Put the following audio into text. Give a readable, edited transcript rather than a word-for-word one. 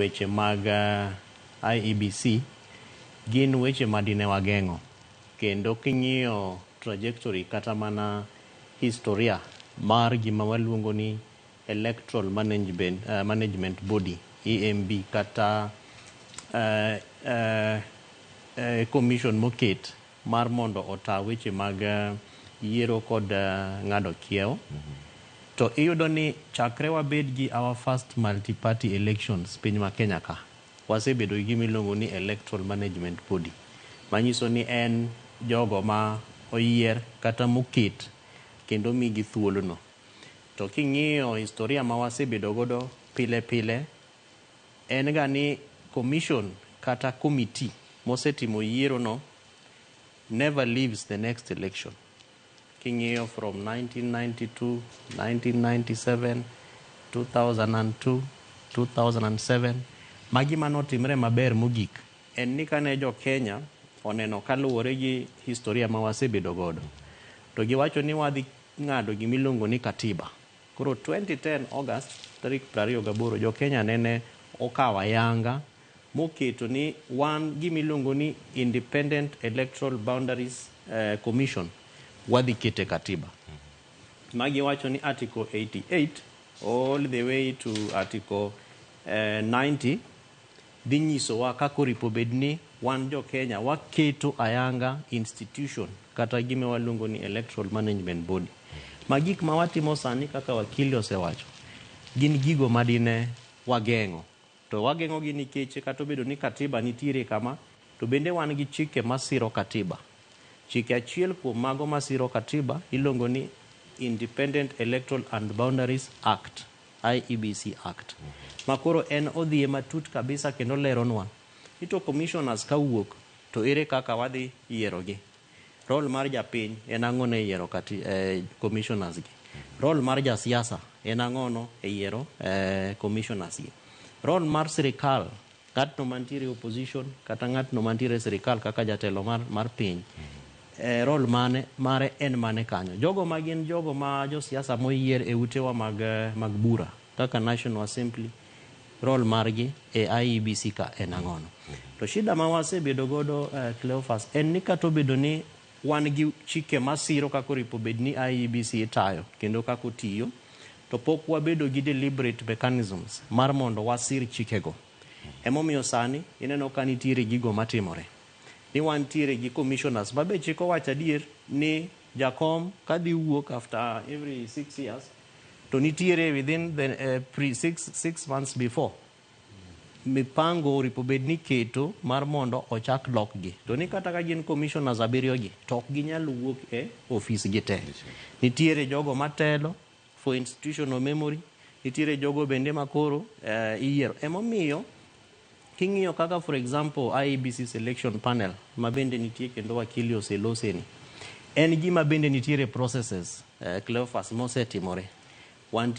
Weche mag IEBC gin weche ma dine wageng'o. Kendo king'iyo trajectory kata mana historia mar gima waluongo ni Electoral Management Body, EMB, kata commission moket mar mondo ota weche mag yiero kod ng'ado kiewo, to iyudo ni chakre wabed gi our first multi-party elections piny ma Kenya ka, wasebedo gi gima iluongo ni Electoral Management Body, manyiso ni en jogo ma oyier kata moket kendo migi thuolono. To king'iyo historia ma wasebedo godo pile pile, en ga ni commission kata committee mosetimo yiero no never leaves the next election. King'iyo from 1992, 1997, 2002, 2007, magi manotimre maber mogik en ni kane jo Kenya oneno kaluwore gi historia ma wasebedo godo, to giwacho ni wadhi ng'ado gimiluongo ni katiba. Koro 2010 August tarik 28, jo Kenya nene okawo ayanga moketo ni wan gimiluongo ni Independent Electoral Boundaries Commission wadhi kete katiba. Magiwacho ni Article 88 all the way to Article 90 dhi nyisowa kaka oripo bed ni wan jo Kenya waketo ayanga institution kata gima waluongo ni Electoral Management Body. Ma gik ma watimo sani, kaka wakili osewacho, gin gigo madine wageng'o. To wageng'o gi nikech kata obedo ni katiba nitiere kama, to bende wan gi chike masiro katiba. Chike achiel kuom mago masiro katiba iluongo ni Independent Electoral and Boundaries Act, IEBC Act. Ma koro en odhiye matut kabisa kendo leronwa ni to commissioners kawuok to ere kaka wadhi yierogi. Role mar japiny en ang'o ne yiero commissioners gi. Role mar jasiasa en ang'ono e yiero commissioners gi. Role mar sirikal, ng'atno mantiere opposition kata ng'atno mantiere e sirikal kaka jatelo mar piny. Role mane mare en mane kanyo. Jogo ma gin jogo ma josiasa moyier e utewa mag bura kaka National Assembly, role margi e IEBC ka en ang'ono. To shida ma wasebedo godo, Cleophas, en ni kata obedo ni wan gi chike masiro kaka oripo bed ni IEBC itayo kendo kaka otiyo, to pok wabedo gi deliberate mechanisms mar mondo wasir chikego. Emomiyo sani ineno ka nitiere gigo matimore. Ni wantiere gi commissioners ma be chik owacho adier ni jakom kadhi wuok after every 6 years, to nitiere within the pre 6 months before mipango oripo bed ni keto mar mondo ochak lokgi. To ni kata ka gin commissioners abiriyo gi, to ok ginyal wuok e ofis gi te. Nitiere jogo matelo for institutional memory, nitiere jogo bende makoro iyiero. Emomiyo king'iyo kaka, for example, IEBC selection panel ma bende nitie kendo wakili oseloseni, en gima bende nitiere processes, Cleophas, mosetimore. Wantie